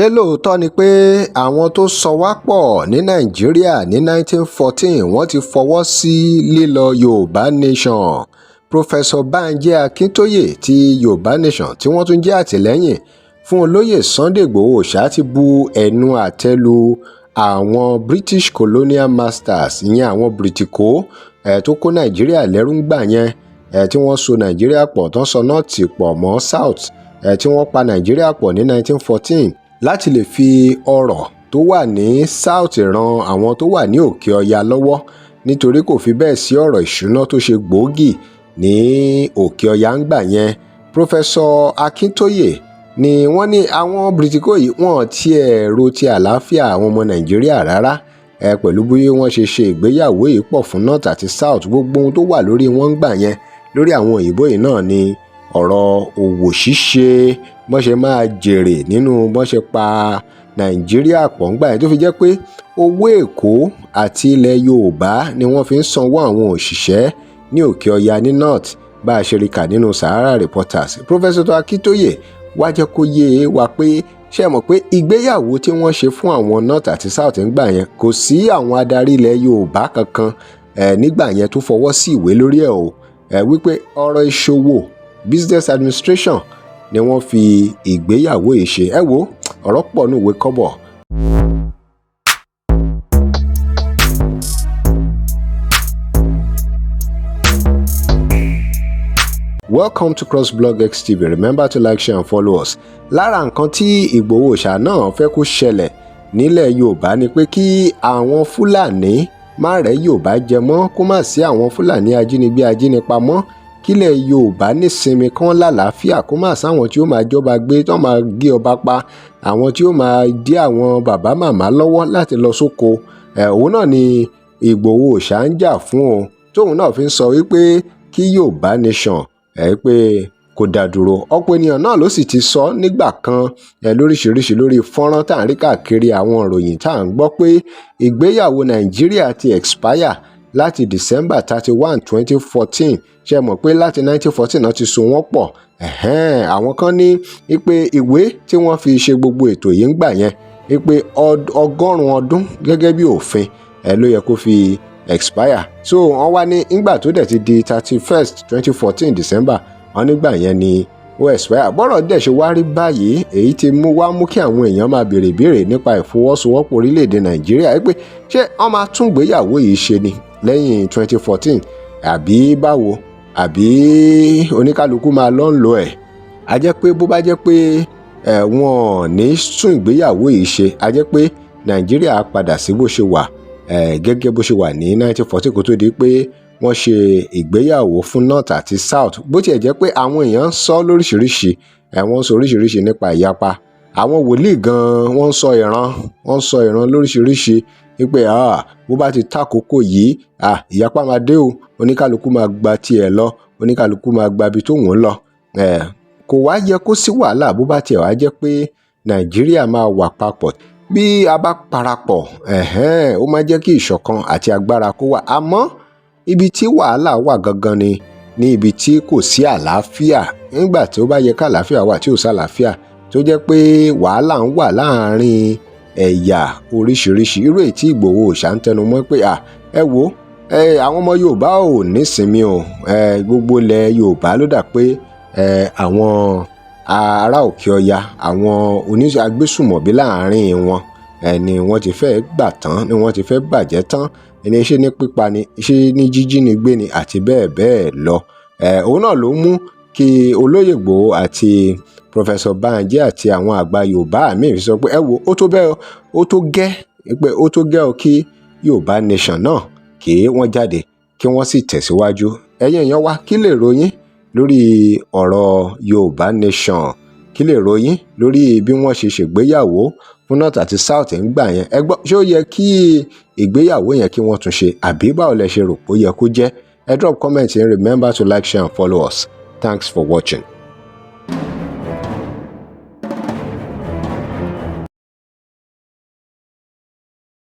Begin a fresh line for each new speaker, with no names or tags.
Ṣé lóòótọ́ ni pé àwọn tó so wá pọ̀ ní Nàìjíríà ní 1914 wọ́n ti fọwọ́ sí lílọ Yorùbá Nation? Professor Banji Akintaye ti Yorùbá Nation, tí wọ́n tún jẹ́ àtìlẹ́yìn fún olóyè Sunday Igboho Òòṣà, ti bu ẹnu àtẹ́ lu àwọn British colonial masters, ìyẹn àwọn Bìrìtìkó tó kó Nàìjíríà lẹ́rú ńgbà yẹn, tí wọ́n so Nàìjíríà pọ̀, tán so North pọ̀ mọ́ South, tí wọ́n pa Nàìjíríà pọ̀ ní 1914 láti lè fi ọrọ̀ tó wà ní South ran àwọn tó wà ní Òkè Ọya lọ́wọ́, nítorí kò fi bẹ́ẹ̀ sí ọ̀rọ̀ ìṣúná tó ṣe gbòógì ní Òkè Ọya ńgbà yẹn. Professor Akintoye ni wọ́n ní àwọn Bìrìtìkó yìí, wọ́n tiẹ̀ ro ti àlàáfíà àwọn ọmọ Nàìjíríà rárá ẹ. Pẹ̀lú bí wọ́n ṣe ṣe ìgbéyàwó yìí pọ̀ fún North àti South, gbogbo ohun tó wà lórí wọn ńgbà yẹn, lórí àwọn òyìnbó yìí náà ni ọ̀rọ̀ òwò ṣíṣe, bọ́n ṣe máa jèrè nínú bọ́n ṣe pa Nàìjíríà pọ̀ ńgbà yẹn, tó fi jẹ́ pé owó Èkó àti ilẹ̀ Yorùbá ni wọ́n fi ń sanwó àwọn òṣìṣẹ́ ní Òkè Ọya, ní North, bá a ṣe rí kà nínú Sahara Reporters. Professor Akintoye wá jẹ́ kó yé e wa pé, ṣé ẹ mọ̀ pé ìgbéyàwó tí wọ́n ṣe fún àwọn North àti South ńgbà yẹn, kò sí àwọn adarí ilẹ̀ Yorùbá kankan nígbà yẹn tó fọwọ́ sí ìwé lórí ẹ̀ o, wípé ọ̀rọ̀ ìṣòwò, business administration, ni wọ́n fi ìgbéyàwó yìí ṣe. Ẹ wo, ọ̀rọ̀ pọ̀ ní ìwé kọ́bọ̀. Welcome to crossblog XTV. Remember to like, share and follow us. Lára nǹkan tí Ìgbòho Òòṣà náà fẹ́ kó ṣẹlẹ̀ nílẹ̀ Yorùbá ni pé kí àwọn Fúlàní má rẹ́ Yorùbá jẹ mọ́, kó má sí àwọn Fúlàní ajínigbé ajínípa mọ́, kílẹ̀ Yorùbá nísinmi, kán lálàáfíà, kó má sáwọn tí ó máa jọba gbé, tó máa gé ọba pa, àwọn tí ó máa dí àwọn bàbá màmá lọ́wọ́ láti lọ sóko. Òun náà ni Ìgbòho Òòṣà ń jà fún o, tóun náà fi ń sọ wípé kí Yorùbá Nation ẹ pé kò dá dúró. Ọ̀pọ̀ ènìyàn náà ló sì ti sọ nígbà kan ẹ lóríṣiríṣi lórí fọ́nrán tá à ń rí káàkiri, àwọn ìròyìn tá à ń gbọ́, pé ìgbéyàwó Nàìjíríà ti expire láti December 31, 2014. Ṣe mọ̀ pé láti 1914 náà ti so wọ́n pọ̀? Àwọn kan ní wípé ìwé tí wọ́n fi ṣe gbogbo ètò yìí ń gbà yẹn, wípé 100 ọdún gẹ́gẹ́ bí òfin ẹ ló yẹ kó fi expire. So wọ́n wá ní nígbà tó dẹ̀ ti di 31st 2014 December, wọ́n nígbà yẹn ni ó expire. Bọ́rọ̀ dẹ̀ ṣe wá rí báyìí, èyí ti mú wá mú kí àwọn èèyàn máa béèrè ìbéèrè nípa ìfọwọ́sowọ́pọ̀ orílẹ̀-èdè Nàìjíríà, wípé ṣé wọ́n máa tún ìgbéyàwó yìí ṣe ni lẹ́yìn 2014, àbí báwo, àbí oníkálukú máa lọ́ ń lo ẹ̀? A jẹ́ pé bó bá jẹ́ pé wọn ò ní tún ìgbéyàwó yìí ṣe, a jẹ́ pé Nàìjíríà padà sí bó ṣe wà, gẹ́gẹ́ bó ṣe wà ní 1914 kó tó di pé wọ́n ṣe ìgbéyàwó fún North àti South. Bó tiẹ̀ jẹ́ pé àwọn èèyàn ń sọ lóríṣiríṣi, wọ́n ń sọ oríṣiríṣi nípa ìyapa. Àwọn wòlíì gan-an, wọ́n ń sọ ìran, wọ́n ń sọ ìran lóríṣiríṣi wípé bó bá ti tákòókò yìí, ìyapa máa dé o, oníkálukú máa gba tiẹ̀ lọ, oníkálukú máa gba ibi tóun ń lọ. Kò wá yẹ kó sí wàhálà bó bá tiẹ̀ wá jẹ́ pé Nàìjíríà máa wà papọ̀. Bí a bá parapọ̀, ó máa jẹ́ kí ìṣọ̀kan àti agbára kó wà. Àmọ́ ibi tí wàhálà wà gangan ni ní ibi tí kò sí àlàáfíà. Nígbà tí ó bá yẹ ká àlàáfíà wà, tí ò sí àlàáfíà, tó jẹ́ pé wàhálà ń wà láàrin ẹ̀yà oríṣiríṣi, irú èyí tí Ìgbòho Òòṣà ń tẹnu mọ́ pé ẹ wo ẹ, àwọn ọmọ Yorùbá ò nísinmi o. Gbogbo ilẹ̀ Yorùbá ló dà pé àwọn ará Òkè Ọya, àwọn oníṣẹ́ agbésùmọ̀bí láàrin wọn ni wọ́n ti fẹ́ gbà tán, ni wọ́n ti fẹ́ bàjẹ́ tán, ẹni ṣe ní pípa ni, ṣe ní jíjínigbé ni, àti bẹ́ẹ̀ bẹ́ẹ̀ lọ. Òun náà ló mú kí olóyè Ìgbòho àti Professor Banji àti àwọn àgbà Yorùbá míì fi sọ pé ẹ wo, ó tó bẹ́ẹ̀, ó tó gẹ́, pé ó tó gẹ́ o, kí Yorùbá Nation náà kí wọ́n jáde, kí wọ́n sì tẹ̀síwájú. Ẹ̀yin èèyàn wa, kí lè ròyìn lórí ọ̀rọ̀ Yorùbá Nation? Kí lè ròyìn lórí bí wọ́n ṣe ṣègbéyàwó fún North àti South ń gbà yẹn? Ẹ gbọ́, ṣé ó yẹ kí ìgbéyàwó yẹn kí wọ́n tún ṣe, àbí báwo lẹ ṣe rò pé ó yẹ kó jẹ́? Ẹ drop comment and remember to like, share and follow us. Thanks for watching.